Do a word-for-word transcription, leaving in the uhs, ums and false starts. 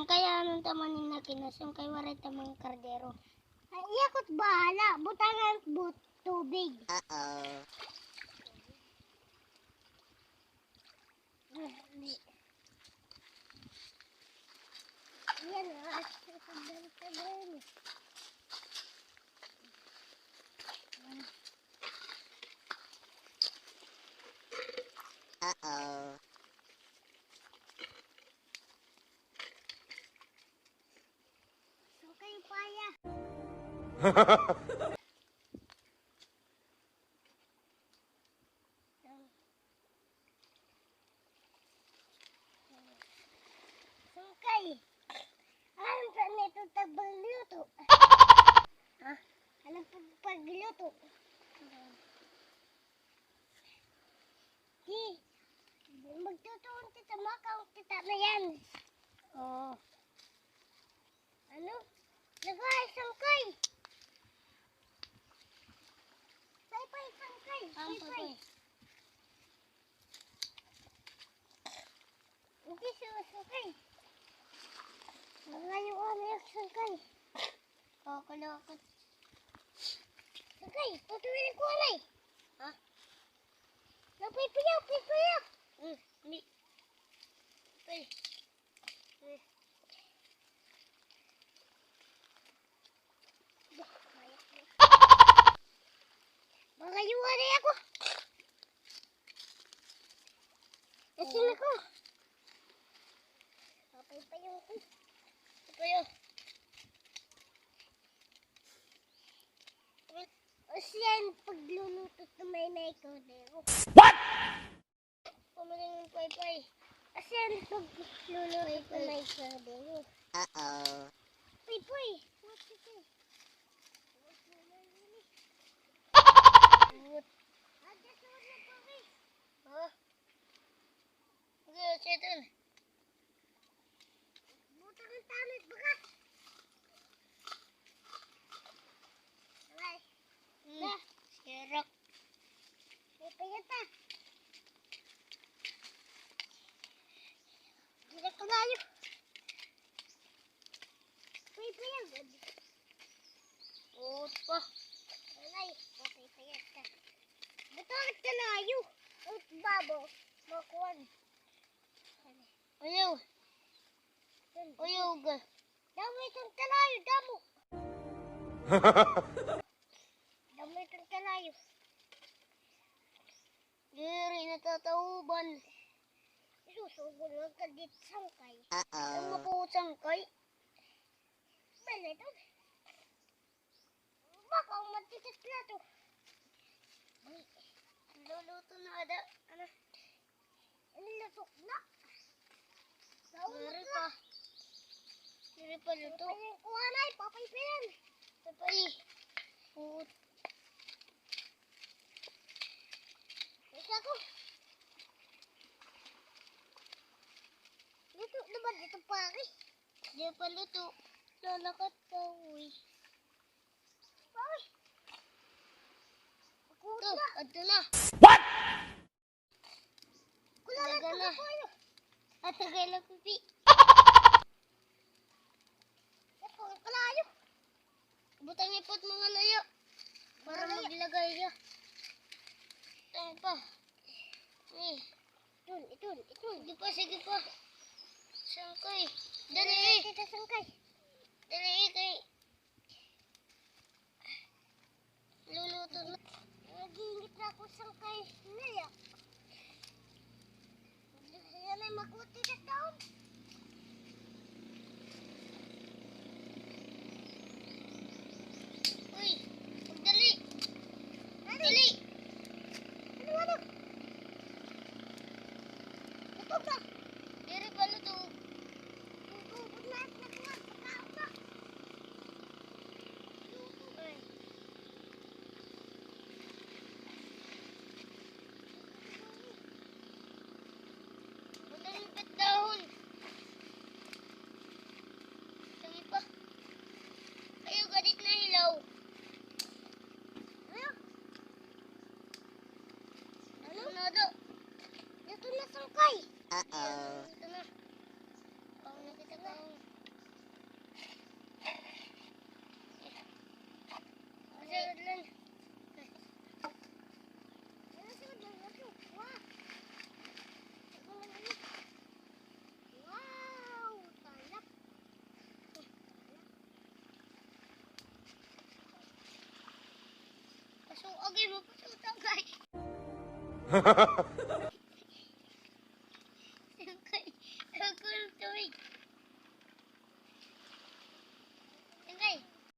kay ano ta man in nakinasong kay waray ta man kardero. Ay, iya ko't bahala. Butangan ko tubig. Uh-oh. Yan, ah. Uh-oh. Sukay paya. Sukay. Alam ka nito tagpagluto. Ha? Alam pag-, pagluto. Di, magtutuon kita, makaon kita na yan. Oo. Ano? Lagay, sangkay. Paypay, sangkay. Ang paypay. Paypay. Hindi siya sangkay. Malayo ka na yung sangkay. Kakalakot. Sangkay, tutuloy ko, anay. Ha? Napay, paya, pay, paya. Hmm, hindi. Pay. Mga yuwari ako. Asin ako. Papay pa yung, papay, oh. Asin pagluluto sa may may kordero. What? Pamaling ng paypay. Asin pagluluto sa may kordero. Uh-oh. Paypay. What, paypay? What? Ha? Okay, settle. Butang ang tamit, baga. Aray. Hmm. Na. Sirok. May payata. Dili ko layo. May payat. Ut pa. Aray, may payata. Bato at kalayo. Ut babo. Makuan. Ayaw. Ayaw ga. Damo itong kalayo, damo. Damo itong kalayo. Diri natatauban. Isusugon lang ka dit sangkay. Uh-oh. Ang makuha sangkay. Bala ito. Baka umatikit na ito. Luluto na ada. Ano? Luto na. Diri pa. Diri pa luto. Papay, kuha na, papay pa yan. Papay. Puta. Isa ko. Luto na ba dito, pare? Di pa luto. Lalakat pa, uy. Uy! Ito, adto na. What? Talaga na. At tagay lang, pipi. Ito, kalayo. Butang ipot mga layo. Para maglagay niya. Ano pa? Eh. Iton, iton, iton. Sige pa, sige pa. Sangkay. Dali, eh. Kita sangkay. Dali, eh, kay luluto na. Nag-iinit na ako sangkay. Naya. Yan ay makuti na daon. Uy, magdali. Dali. Ano, ano? Luto ba? Diri pa luto. Luto, pag na, na, na, pagkaon na. Luto, eh. Madalipit dahon. So, okay, mapasutang kay.